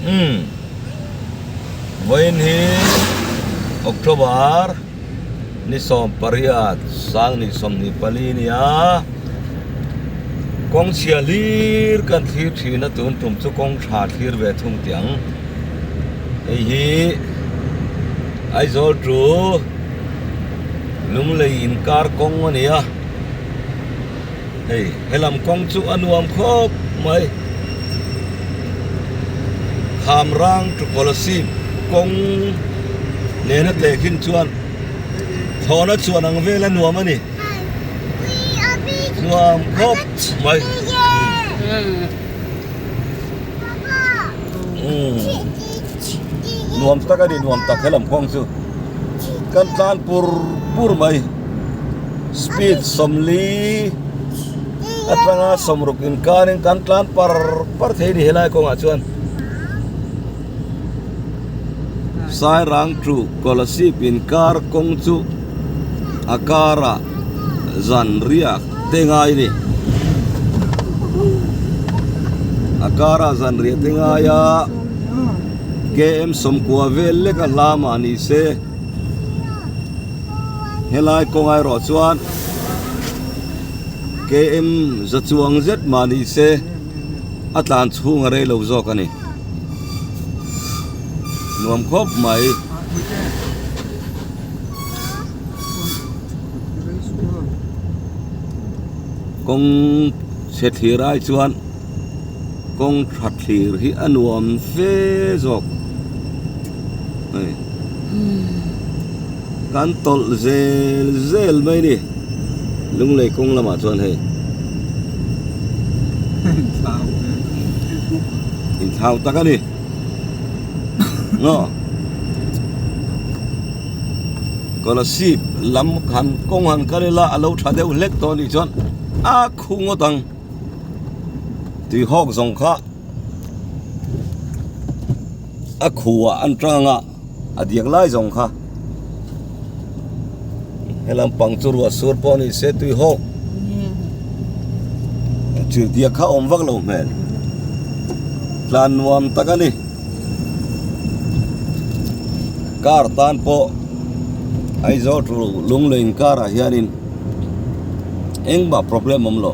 Umm vawiin hi October ni 18 2024 nia kawng chhia hlir kan thlir thin a tun tum chu kawng tha thlir ve thung tih ang hei hi Aizawl to Lunglei inkar kawng a ni a. Hei helam kawng chu a nuam khawp mai. Khamrang to Kolasib kawng nena tehkhin chuan thlawhna chuan ang vel a nuam a ni. Nuam khawp mai. Nuam tak a ni nuam tak helam kawng chu. Kan tlan pur pur mai. Speed 40 atanga 60 inkarin kan tlan par par thei a ni helai kawngah chuan. Sairang to Kolasib inkar kawng chu a karah zan riak te ngai a ni. A karah zan riah te ngai a km 90 vel lek a hla mah ni se. Helai kawng erawh chuan km za chuang zet mah ni se a tlan chhung a rei lo zawk a ni. Nuam khawp mai. Kawng chhe thlir ai chuan kawng tha thlir hi a nuam fe zawk. Hei kan tawlh zel zel mai ni lunglei kawng lamah chuan hei inthlau tak a ni maw Kolasib lam han kawng han kal ila a lo tha deuh hlek tawh a nih chuan a khu ngawt ang tui hawk zawng kha. A khuah an tang a a diak lai zawng kha helam pang chu ruah sur pawh ni se tui hawk chil diak kha awm vak lo hmel tlan nuam tak a ni car tan pawh Aizawl to Lunglei inkar ah hianin engmah problem awm lo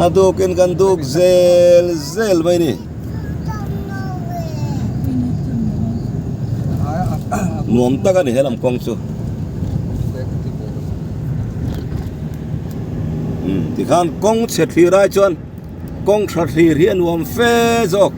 a dukin kan duk zel zel mai a ni. Nuam tak a ni helam kawng chu. Tikhan kawng chhe thlir ai chuan kawng tha thlir hi a nuam fe zawk.